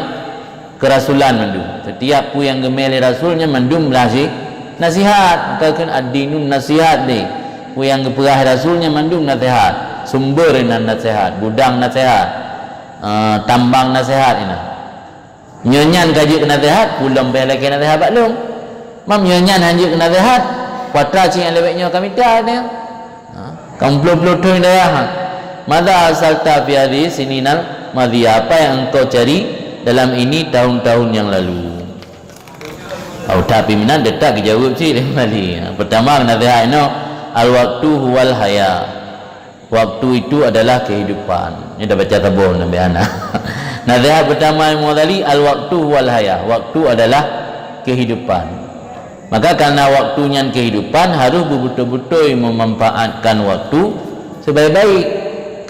keurasulan mandum. Setiap peue nyang geumè lé Rasul nyan mandum blah jih naseuhat. Maka kheun ad-dinun nasihat lé. Peue nyang geupeugah Rasul nyan mandum naseuhat. Sumber inan naseuhat, gudang naseuhat, eh, tambang naseuhat inan. Nyoe nyan ka jeuet keu naseuhat, peue lom payah lakèe naseuhat bak lôn. Meunyoe nyan hanjeuet keu naseuhat, peue ata cit nyang leubèh nyoe ka mita teuh. Ha, ka meuplôh-plôh thôn dayah. "Madza hasalta fi hadhihi sininal madiyah?" Apa yang engkau cari dalam ini tahun-tahun yang lalu? Au, tapi meunan teutap geujaweueb cit lé Imam Ghazali. Ha, pertama naseuhat inoe, "Al-waqtu huwal haya." Waktu itu adalah kehidupan. Nyoe dah baca saboh Nabi Hana. Naseuhat pertama Imam Ghazali, "Al-waqtu huwal hayah." Waktu adalah kehidupan. Maka karena waktu nyan kehidupan, harus beubeutôi-beutôi memanfaatkan waktu sebaik-baik.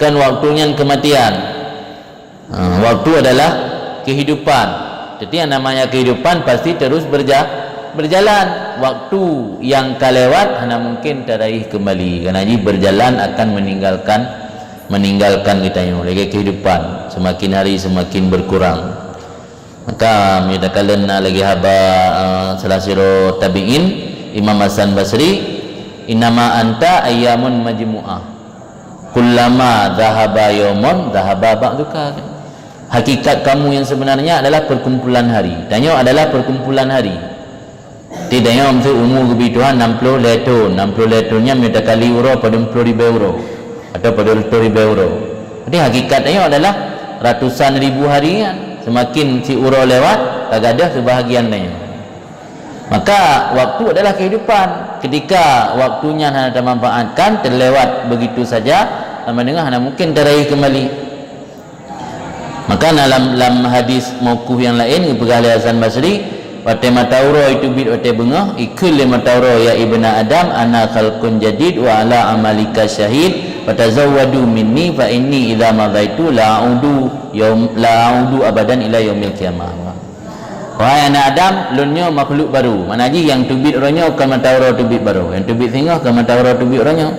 Kan waktu nyan kematian. Ha, waktu adalah kehidupan. Jadi yang namanya kehidupan pasti terus berja-, Berjalan, waktu nyang ka lewat hana mungkin taraih kembali. Karena jih berjalan akan meninggalkan, meninggalkan geutanyoe. Lagée kehidupan, semakin hari semakin berkurang. Maka, meunyoe takalon na lagée haba, eh, salah sidroe tabi'in, Imam Hasan Basri, "Innama anta ayyamun majmu'ah. Kullama zahaba yaumun, zahaba ba'duka." Hakikat kamu yang sebenarnya adalah perkumpulan hari. Tanyoe adalah perkumpulan hari. Jadi, tanyoe miseu umu geubi Tuhan enam puluh lhée thon. Enam puluh lhée thon nyan meunyoe takali uroe padum ploh ribée uroe, atau padum reutôh ribée uroe. Jadi, hakikat tanyoe adalah ratusan ribu hari nyan. Semakin siuroe lewat, ka gadôh seubahagian tanyoe. Maka, waktu adalah kehidupan. Ketika waktu nyan hana tamanfaatkan, terlewat begitu saja, sama dengan hana mungkin taraih kembali. Maka na lam, lam hadis mauquf nyang laén geupeugah lé Hasan Basri, watée mata uroe teubiet watée beungoh, ikheun lé mata uroe, "Ya ibna Adam, ana khalqun jadid wa ala amalika syahid, fatazawwadu minni fa inni idza madaitu la a'udu yaum, la a'udu abadan ila yaumil qiyamah." Wahai anak Adam, lôn nyoe makhluk baru. Makna jih nyang teubiet uroe nyoe kon mata uroe teubiet baru. Nyang teubiet singoh kon mata uroe teubiet uroe nyoe.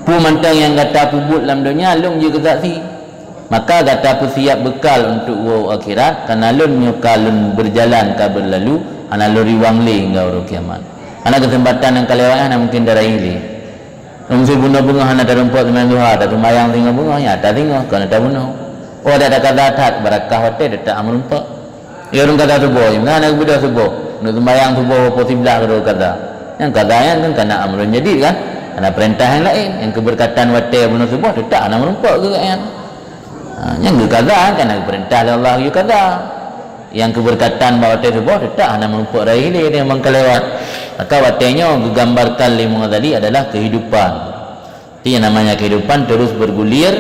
Peue mantong nyang gata peubuet lam donya, lôn jeuet keu saksi. Maka gata peusiap beukal untuk woe akhirat, karena lôn nyoe ka lôn berjalan, ka berlalu, hana lôn riwang lé hingga uroe kiamat. Hana keuseumpatan nyang ka lewat, hana mungkin taraih lé. Lôn seubunoe beungoh hana tarumpok seumayang duha, taseumayang singoh beungoh, nyan tasingoh, kon tabunoe. Oh, adak takaza that, barakah watée teutap hana meurumpok. Ya, ureuëng kaza suboh, meunan hana geubeudôh suboh. Neuk seumayang suboh poh siblaih keudroe kaza. Nyang kaza nyan kan kana amrun jadid kan? Kana peurintah nyang laén. Nyang keubeurkatan watée bunoe suboh teutap hana meurumpok keu gobnyan. Ha, nyang geukaza kan kana geupeurintah lé Allah geuyue kaza. Nyang keubeurkatan bak watée suboh teutap hana meurumpok raih lé nyang ka lewat. Maka watée nyoe geugambarkan lé Imam Ghazali adalah kehidupan. Itu yang namanya kehidupan terus bergulir,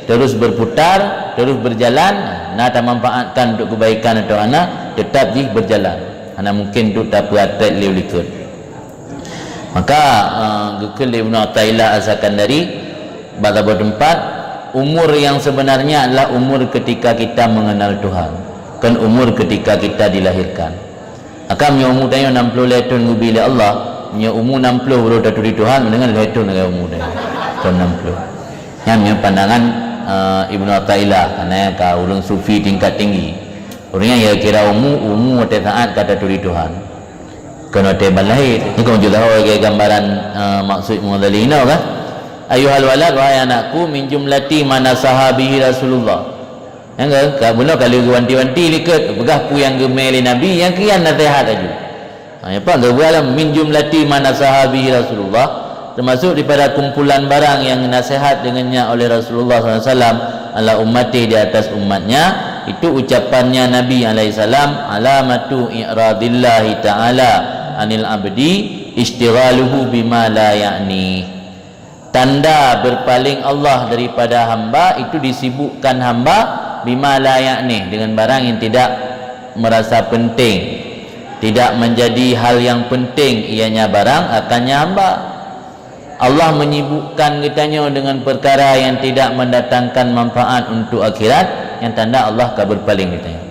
terus berputar, terus berjalan. Na tamanfaatkan untuk kebaikan atau hana, tetap jih berjalan. Hana mungkin untuk tapeuatrét lé likot. Maka, eh, geukheun lé Ibnu Athaillah As-Sakandari, bak saboh teumpat, umur yang sebenarnya adalah umur ketika kita mengenal Tuhan, bukan umur ketika kita dilahirkan. Akan meunyoe umu tanyoe enam puluh lhée thon geubi lé Allah, meunyoe umu enam puluh baru taturi Tuhan, meunan lhée thon lagée umu tanyoe. Thon enam puluh. Nyan meunyoe pandangan, eh, Ibnu Athaillah, karena ka ureuëng sufi tingkat tinggi. Ureuëng nyan ya kira umu, umu watée saát ka taturi Tuhan. Kon watée ban lahé. Nyoe kon jeuet lagée gambaran, eh, maksud Imam Ghazali inoe kan? "Ayuhal walad, wahai anakku, min jumlati ma nasaha bihi Rasulullah." Nyang ka, ka bunoe ka lheueh geuwanti-wanti likot, peugah peue nyang geumé lé Nabi, nyang kian naseuhat laju. Ha, nyan pat geupeugah lom, "Min jumlati ma nasaha bihi Rasulullah," termasuk daripada kumpulan barang yang naseuhat dengannya oleh Rasulullah sallallahu alaihi wasallam, "ala ummati," di atas umatnya, itu ucapannya Nabi alaihi salam, "Alamatu i'radillahi ta'ala anil abdi istighaluhu bima la ya'ni." Tanda berpaling Allah daripada hamba itu disibukkan hamba bima la ya'ni, dengan barang yang tidak merasa penting, tidak menjadi hal yang penting ianya barang akannya hamba. Allah menyibukkan geutanyoe dengan perkara yang tidak mendatangkan manfaat untuk akhirat, yang tanda Allah ka berpaling geutanyoe.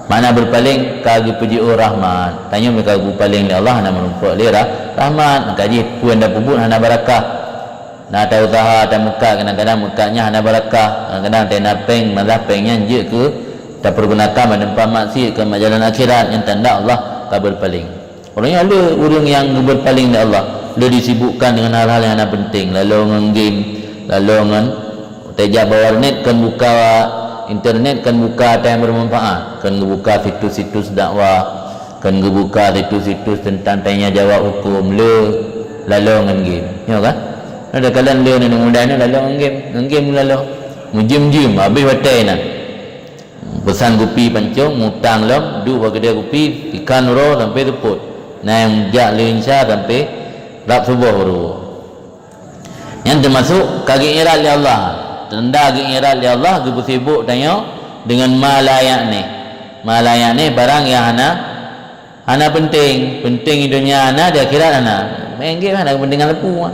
Makna berpaling ka geupeujiôh rahmat. Tanyoe meuka geupeupaléng lé Allah hana meurumpok lé rah-, rahmat. Maka jih peue nyang tapeubuet hana barakah. Na ta-usaha tameukat, kadang-kadang meukat nyan hana barakah. Kadang-kadang tena péng, malah péng nyan jeuet keu tapeurgunakan bak teumpat maksiat, keu bak jalan akhirat, nyan tanda Allah ka berpaléng. Ureuëng nyan le ureuëng nyang geuberpaléng lé Allah, le disibukkan dengan hal-hal nyang hana penting, laloe ngon game, laloe ngon, teuka bak warnet kon buka internet, kon buka nyang bermanfaat, kon geubuka situs-situs dakwah, kon geubuka situs-situs tentang tanya jawab hukum, le laloe ngon game. Nyoe kan? Ada kalon le aneuk muda nyoe laloe ngon game, ngon game laloe. Meujeuem-jeuem, habéh watée na. Peusan kupi pancong, mutang lom, duek bak keudè kupi, ikan uroe sampoe seupôt. Na nyang jak lé insya sampoe rab suboh baru. Nyan teumasuk ka geuirat lé Allah. Tanda geuirat lé Allah geupeusibok tanyoe deungon ma la ya'ni. Ma la ya'ni barang nyang hana Hana penting, penting di donya hana, di akhirat hana. Main game hana kepentingan leupie.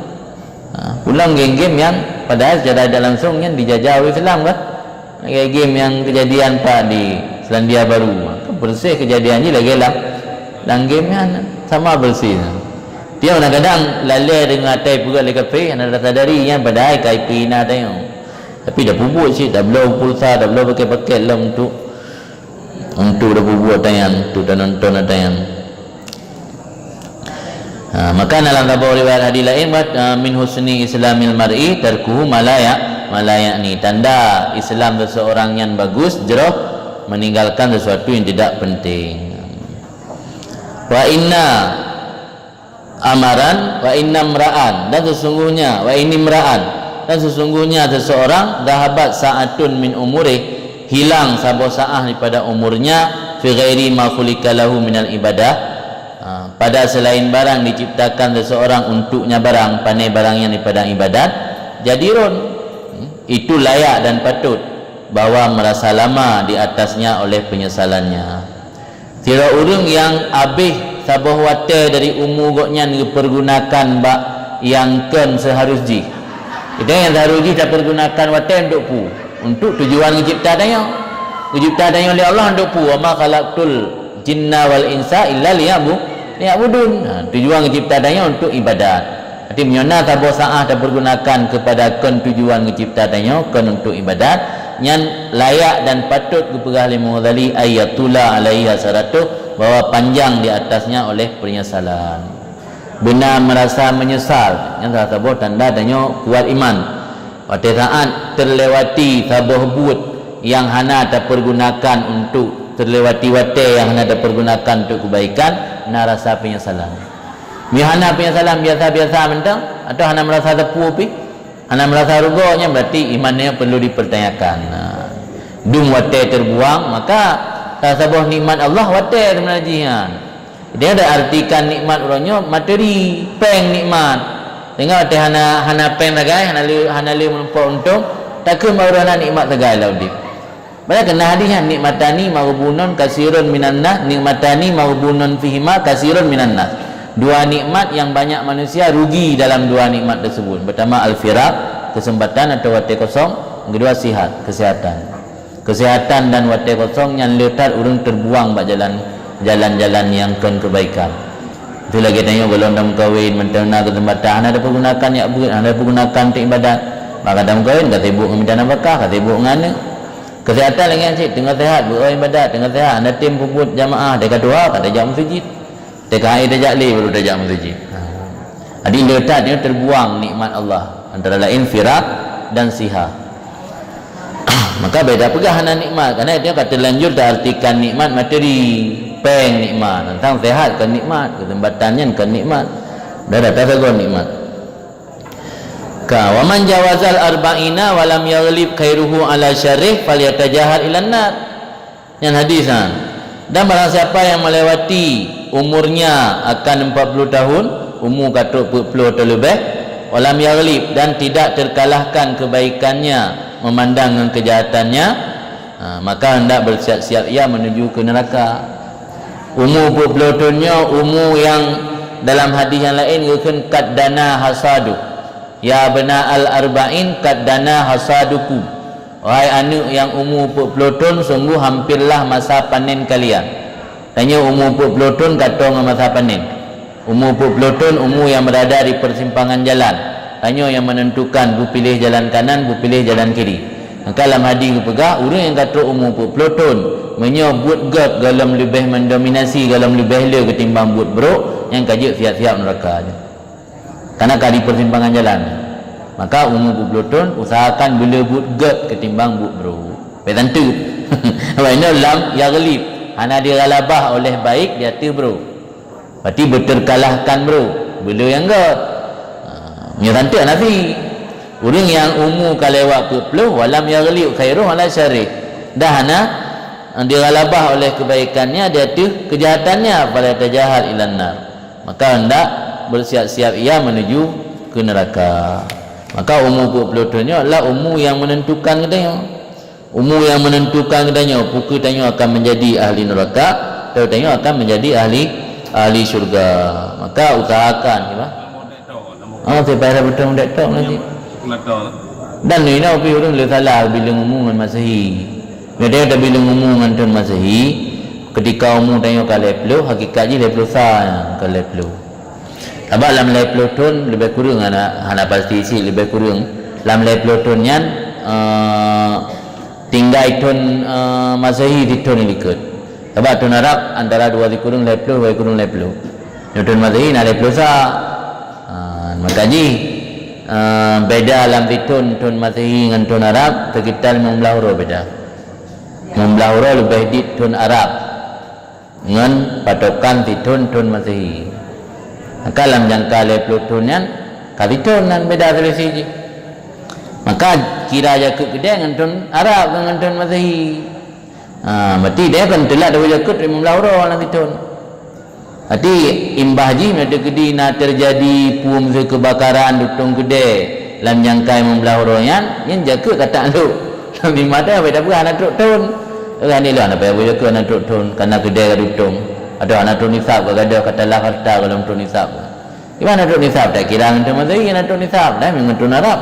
Ha, pulang game-game nyang padahal secara tidak langsung nyan dijajah oleh Islam kan. Game-game nyang kejadian pat di Selandia Baru. Kan persis kejadian jih lagée lam, Lam game nyan sama bersih. Tiap kadang-kadang lalée deungon atai peugah lé kafé, hana tasadari nyan padahai ka ipeuhina tanyoe. Tapi tapeubuet cit, tabloe pulsa, tabloe pakét-pakét lom untuk, untuk tapeubuet atai nyan, untuk tanonton atai nyan. Ha, maka dalam saboh riwayat hadis laén, ha, "Min husni islamil mar'i tarkuhu ma la ya-, ma la ya'ni." Tanda Islam seseorang nyan bagus, jroh, meninggalkan sesuatu yang tidak penting. "Wa inna amaran, wa inna mra'an," dan sesungguhnya, "wa inni mra'an," dan sesungguhnya seseorang, "dhahabat sa'atun min umurih," hilang saboh saah daripada umurnya, "fi ghairi ma khuliqa lahu minal ibadah," ha, pada selain barang diciptakan seseorang untuknya barang, pané barang nyan daripada ibadat, "jadirun," hmm, itu layak dan patut, bahwa merasa lama di atasnya oleh penyesalannya. Sidroe ureuëng nyang habéh saboh watée dari umu gobnyan geupeurgunakan bak nyang kon seuharus jih. Jadi nyang seuharus jih tapeurgunakan watée untuk peue? Untuk tujuan geucipta tanyoe. Geucipta tanyoe lé Allah untuk peue? "Wa ma khalaqtul jinna wal insa illa liyabu-, liya'budun." Ha, tujuan geucipta tanyoe untuk ibadat. Jadi meunyoe na saboh saah tapeurgunakan keupada kon tujuan geucipta tanyoe, kon untuk ibadat, nyan layak dan patôt geupeugah lé Imam Ghazali, "Ay yatula alaiha saratuh," bahwa panjang di atasnya oleh penyesalan. Beuna meurasa meunyeusal, nyan salah saboh tanda tanyoe kuat iman. Watée saát teulewati saboh buet nyang hana tapeurgunakan untuk, teulewati watée nyang hana tapeurgunakan untuk keubaikan, na rasa peunyesalan. Meunyoe hana peunyesalan biasa-biasa mantong, atawa hana meurasa teupeu pih, hana meurasa rugoe, nyan berarti iman nyan perlu dipertanyakan. Nah, dum watée terbuang, maka saboh nikmat Allah watée sebenarnya jih nyan. Dia ada artikan nikmat uroe nyoe materi, péng nikmat. Sehingga watée hana, hana péng sagai, hana lé, hana lé meureumpok untông, takheun bak uroe na nikmat sagai lam udeb. Padahai keunan hadis nyan, "Nikmatani maghbunun katsirun minan nas, nikmatani maghbunun fihima katsirun minan nas." Dua nikmat yang banyak manusia rugi dalam dua nikmat tersebut. Pertama, al-firagh, kesempatan atau watée kosong. Yang kedua, sihat, kesehatan. Kesehatan dan watée kosong nyan le that ureuëng terbuang bak jalan, jalan-jalan nyang kon kebaikan. Itu lagée tanyoe gohlom tameukawen, mantong na kesempatan, hana tapeurgunakan jak beuet, hana tapeurgunakan untuk ibadat. Maka tameukawen ka sibuk ngon mita nafakah, ka sibuk ngon aneuëk. Kesehatan lagée nyan cit, teungoh sehat beuet ibadat, teungoh sehat hana tem peubuet jamaah, teuka tuha ka tajak meuseujid. Teuka hai tajak lé baru tajak meuseujid. Jadi le that nyoe terbuang nikmat Allah, antara lain firagh dan sihat. Maka beda peugah hana nikmat, karena itu ka terlanjur taartikan nikmat materi, péng nikmat, tentang sehat kan nikmat, kesempatan nyan kan nikmat. Dah datang sagoe nikmat. Ka, "Wa man jawazal arba'ina wa lam yaghlib khairuhu ala syarrih falyatajahal ilan nar." Nyan hadis nyan. Dan barang siapa yang melewati umurnya akan empat puluh tahun, umu ka trok peuet ploh atau leubeh, wa lam yaghlib, dan tidak terkalahkan kebaikannya memandang ngon kejahatannya, ha, maka hendak bersiap-siap ia menuju ke neraka. Umu peuet ploh thon nyoe umu nyang dalam hadis nyang laén geukheun kad dana hasadu. "Ya bana al-arba'in kad dana hasadukum." Wahai aneuëk nyang umu peuet ploh thon, sungguh hampirlah masa panen kalian. Tanyoe umu peuet ploh thon ka toe ngon masa panen. Umu peuet ploh thon umu nyang berada di persimpangan jalan. Tanyoe nyang menentukan beupiléh jalan kanan, beupiléh jalan kiri. Maka lam hadis geupeugah, ureuëng nyang ka trok umu peuet ploh thon, meunyoe buet gét gohlom leubeh mendominasi, gohlom leubeh le ketimbang buet brok, nyan ka jeuet siap-siap neuraka. Karena ka di persimpangan jalan. Maka umu peuet ploh thon usahakan beu le buet gét ketimbang buet brok. Peuet tantu. Wa inna lam yaghlib, hana dighalabah oleh baik di ateueh brok. Berarti beuterkalahkan brok, beu le nyang gét. Ha, meunyoe tantu hana fi. Ureuëng nyang umu ka lewat peuet ploh, wa lam yaghlib khairuhu ala syarrih. Dah hana dighalabah oleh kebaikannya di ateueh kejahatannya, falyatajahal ilan nar. Maka hendak bersiap-siap ia menuju ke neraka. Maka umu peuet ploh thon nyoe adalah umu nyang menentukan geutanyoe. Umu nyang menentukan geutanyoe, peu kheueh tanyoe akan menjadi ahli neraka, atau tanyoe akan menjadi ahli, ahli syurga. Maka usahakan, ya. Oh, saya payah betul dekat nanti. Dan ni nak pi urang le salah bileueng umu ngon Masehi. Geutanyoe tabileueng umu ngon thon Masehi, Keutika umu tanyoe ka lhèe ploh, hakikat jih lhèe ploh sa, ka lhèe ploh. Sabab lam lhèe ploh thon leubeh kureueng, hana, hana pasti sit, leubeh kureueng. Lam lhèe ploh thon nyan, eh, tinggai thon, eh, Masehi sithon likot. Sabab thon Arab antara dua sikureueng lhèe ploh, dua sikureueng lhèe ploh. Nyoe thon Masehi na lhèe ploh sa. Ah, maka jih, eh, beda lam sithon thon Masehi ngon thon Arab sekitar limong blaih uroe beda. Limong blaih uroe leubeh dit thon Arab ngon patokan sithon thon Masehi. Maka lam jangka lhèe ploh thon nyan, ka sithon nan beda selisih jih. Maka kira jakeuet keudè ngon thon Arab, ngon thon Masehi. Ha, berarti deh kan teulat dua jakeuet limong blaih uroe lam sithon. Berarti imbah jih meunyoe teukeudi na teujadi peue miseu keubakaran dutong keudè lam jangka limong blaih uroe nyan, nyan jakeuet ka taklok. Lam lima thon, beda peugah hana trok thon. Peugah ni lôn, apa yang boleh jakeuet hana trok thon, karena keudè ka dutong. Atau hana trok nisab ka gadoh, ka talah harta ka lom trok nisab. Di mana trok nisab? Tak kira ngon thon Masehi, hana trok nisab, dah ngon thon Arab.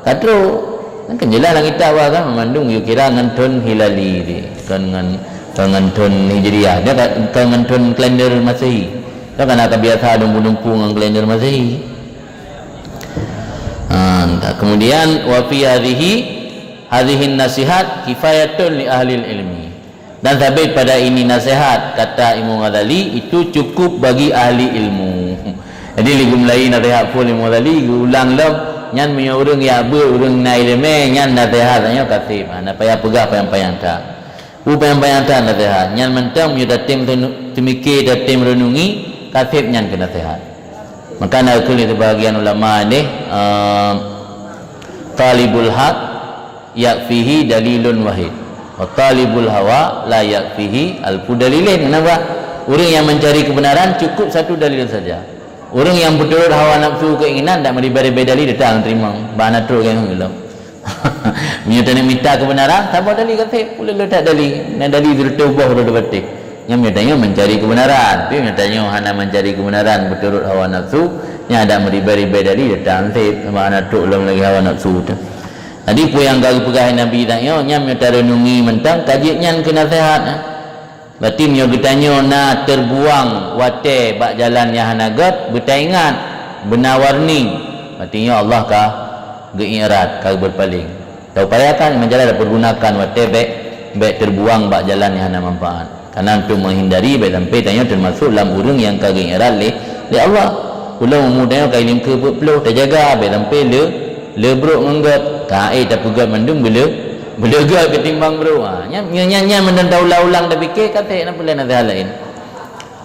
Ka trok. Kan jeulaih lam kitab kan, mandum geukira ngon thon Hilali di, kon ngon, kon ngon thon Hijriah. Dia ka, kon ngon thon kalender Masehi. Dia kan ka biasa dumpu-dumpu ngon kalender Masehi. Ha, entah. Kemudian, wa fi hadhihi, hadhihi nasihat kifayatun li ahlil ilmi. Dan sabit pada ini nasihat, kata Imam Ghazali, itu cukup bagi ahli ilmu. Jadi, lé geumulai nasihat phon Imam Ghazali, geuulang lom, nyan meunyoe ureueng jak beuet, ureueng na ileumèe, nyan nasihat nyoe ka sép. Ha, na payah peugah panyang-panyang that. Peue panyang-panyang that nasihat. Nyan mantong meunyoe tatem teu-, teumiké, tatem reunungi, ka sép nyan keu nasihat. Maka na kheun lé sibahagian ulama nyoe, eh, talibul haq yakfihi dalilun wahid, wa talibul hawa la yakfihi alfu dalilin. Kenapa? Ureueng nyang mencari kebenaran cukup satu dalil saja. Ureueng nyang beuturot hawa nafsu keinginan, dak meuribèe-ribèe dalil, dak teurimong. Bah na trok nyang lom. Meunyoe taneuk mita keubeunaran, saboh dalil ka sép, ulôn letak dalil. Na dalil sireutôh boh uroe teubatéh. Nyan meunyoe tanyoe mencari keubeunaran. Tapi meunyoe tanyoe hana mencari keubeunaran beuturot hawa nafsu, nyan adak meuribèe-ribèe dalil, dak tan sép, sama hana trok lom lagèe hawa nafsu teuh. Jadi, peue nyang ka geupeugah Nabi tanyoe, nyan meunyoe tareunungi mantong, ka jeuet nyan keu naseuhat. Berarti meunyoe geutanyoe na terbuang watèe bak jalan nyang hana gèt, beutaingat, beuna warning, berarti nyoe Allah ka geu-i'rad, ka geubeurpaléng. Taupayakan, meujalan tapeurgunakan watèe bèk, bèk terbuang bak jalan nyang hana manfaat. Karena untuk menghindari bèk sampai tanyoe termasuk lam ureueng nyang ka geu-i'rad lé, lé Allah. Ulôn umu tanyoe ka ilingkeu peuet ploh, tajaga bèk sampai le, le brok ngon gèt. Ka ék tapeugèt mandum beule, beule gèt ketimbang brok. Ha, nyan, nyan, nyan, nyan meunan taulang-ulang tapike, ka sép na peue lé naseuhat laén.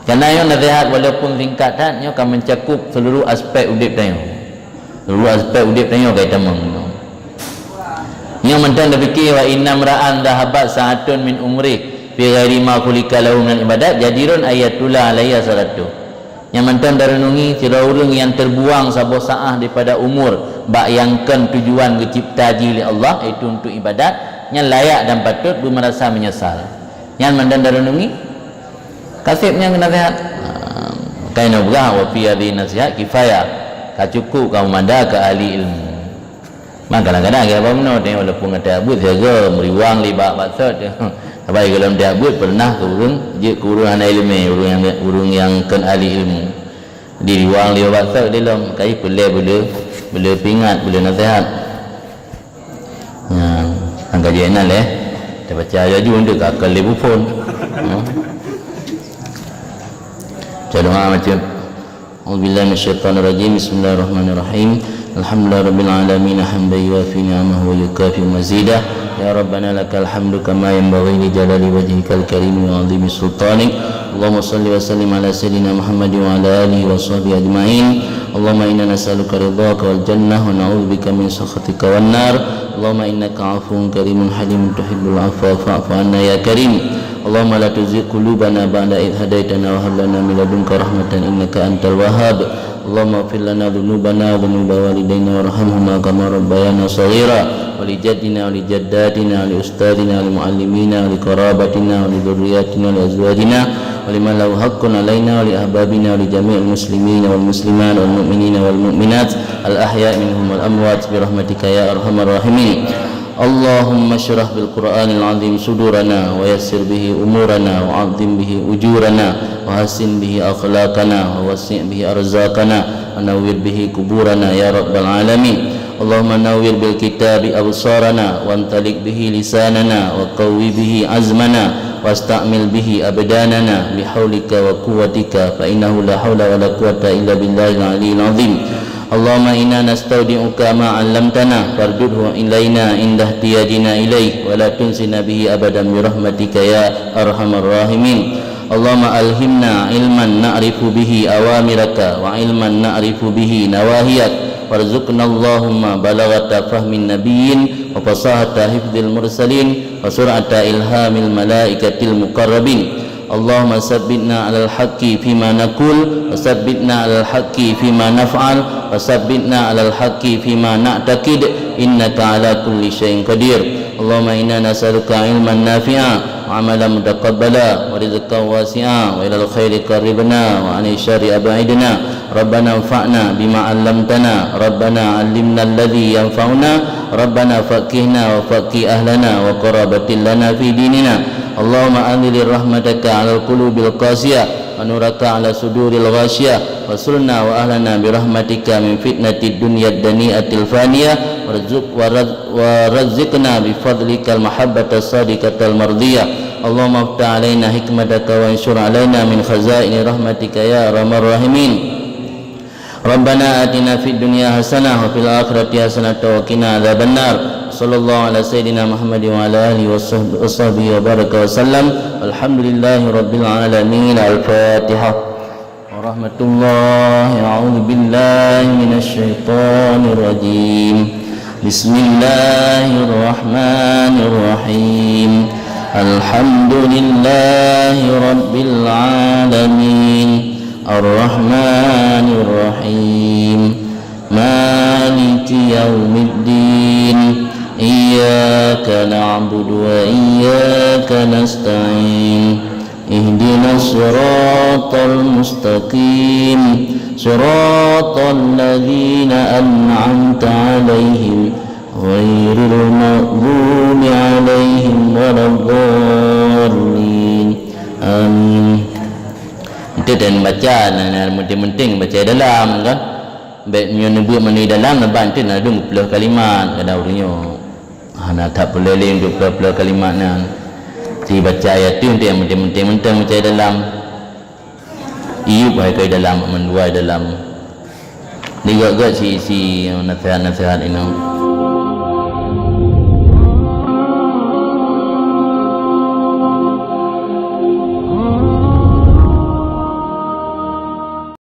Karena nyoe naseuhat walaupun singkat that, nyoe ka mencakup seluruh aspek udép tanyoe. Seluruh aspek udép tanyoe ka itamong. Nyoe mantong tapike, wa inna mra'an dhahabat sa'atun min umrih fi ghairi ma khuliqa lahu minal ibadat jadirun ayyatula alaihi salatu. Nyan mantong tareunungi, sidroe ureueng nyang terbuang saboh saát daripada umur bak nyang kon tujuan geucipta jih lé Allah, yaitu untuk ibadat, nyan layak dan patôt beumeurasa meunyeusal. Nyan mantong tareunungi, ka sép nyan keu naseuhat. Ha, kainoe peugah, wa fi hadhihi nasihat kifayah, ka cukup, ka meumada keu ahli ilmu. Maka kadang-kadang lagèe haba meunoe, walaupun gata jak beuet siaga, meuriwang lé bak baksot. Sabab golom jak beuet pernah keu ureueng, jeuet keu ureueng hana ileumèe, ureueng nyang, ureueng nyang kon ahli ilmu. Diriwang lé bak baksot dilom, ka jipeureulèe beule, beule peuingat, beule naseuhat. Nyan, nyang ka jeuet na lé. Tabaca laju untuk ka keu lé buphon. Ha? Baca doa macam أعوذ بالله من الشيطان الرجيم. بسم الله الرحمن الرحيم. الحمد لله رب العالمين، حمدا يوافي نعمه ويكافئ مزيده. يا ربنا لك الحمد كما ينبغي لجلال وجهك الكريم وعظيم سلطانك. اللهم صل وسلم على سيدنا محمد وعلى آله وصحبه أجمعين. اللهم إنا نسألك رضاك والجنة ونعوذ بك من سخطك والنار. اللهم إنك عفو كريم حليم تحب العفو فاعف عنا يا كريم. اللهم لا تزغ قلوبنا بعد إذ هديتنا وهب لنا من لدنك رحمة إنك أنت الوهاب. اللهم اغفر لنا ذنوبنا وذنوب والدينا وارحمهما كما ربيانا صغيرا. ولجدنا ولجداتنا ولأستاذنا ولمعلمينا ولقرابتنا ولذرياتنا ولأزواجنا ولمن له حق علينا ولأحبابنا ولجميع المسلمين والمسلمات والمؤمنين والمؤمنات الأحياء منهم والأموات برحمتك يا أرحم الراحمين. اللهم اشرح بالقرآن العظيم صدورنا ويسر به أمورنا وعظم به أجورنا وحسن به أخلاقنا ووسع به أرزاقنا ونور به قبورنا يا رب العالمين. اللهم نور بالكتاب أبصارنا وامتلئ به لساننا وقو به عزمنا واستعمل به أبداننا بحولك وقوتك، فإنه لا حول ولا قوة إلا بالله العلي العظيم. اللهم إنا نستودعك ما علمتنا فاردده إلينا عند احتياجنا إليه ولا تنسنا به أبدا برحمتك يا أرحم الراحمين. اللهم ألهمنا علما نعرف به أوامرك وعلما نعرف به نواهيك، وارزقنا اللهم بلاغة فهم النبيين وفصاحة حفظ المرسلين وسرعة إلهام الملائكة المقربين. اللهم ثبتنا على الحق فيما نقول، وثبتنا على الحق فيما نفعل، وثبتنا على الحق فيما نعتقد، إنك على كل شيء قدير. اللهم إنا نسألك علما نافعا وعملا متقبلا ورزقا واسعا وإلى الخير قربنا وعن الشر أبعدنا. ربنا انفعنا بما علمتنا، ربنا علمنا الذي ينفعنا، ربنا فقهنا وفقه أهلنا وقرابة لنا في ديننا. اللهم أنزل رحمتك على القلوب القاسية ونورك على صدور الغاشية، واصلنا وأهلنا برحمتك من فتنة الدنيا الدنيئة الفانية، وارزق-، ورز-، ورزقنا بفضلك المحبة الصادقة المرضية. اللهم افتح علينا حكمتك وانشر علينا من خزائن رحمتك يا أرحم الراحمين. ربنا آتنا في الدنيا حسنة وفي الآخرة حسنة وقنا عذاب النار. صلى الله على سيدنا محمد وعلى آله وصحبه، وصحبه وبارك وسلم. والحمد لله رب العالمين. الفاتحة. ورحمة الله. أعوذ بالله من الشيطان الرجيم. بسم الله الرحمن الرحيم. الحمد لله رب العالمين. الرحمن الرحيم. مالك يوم الدين. إياك نعبد وإياك نستعين. اهدنا الصراط المستقيم. صراط الذين أنعمت عليهم غير المغضوب عليهم ولا الضالين. آمين. Itu dan baca, nah, nah, penting-penting baca dalam, kan? Bèk nyoe neubuet meunyoe dalam, leubeh tu na dong ploh kalimat, kadang ureueng nyoe. Hana that peureulèe lé untuk ploh-ploh kalimat nyan. Sibaca ayat tu untuk nyang penting-penting, mantong baca dalam. Iyup hai keu dalam, mandua dalam. Digöt-göt si, si nasihat-nasihat inoe.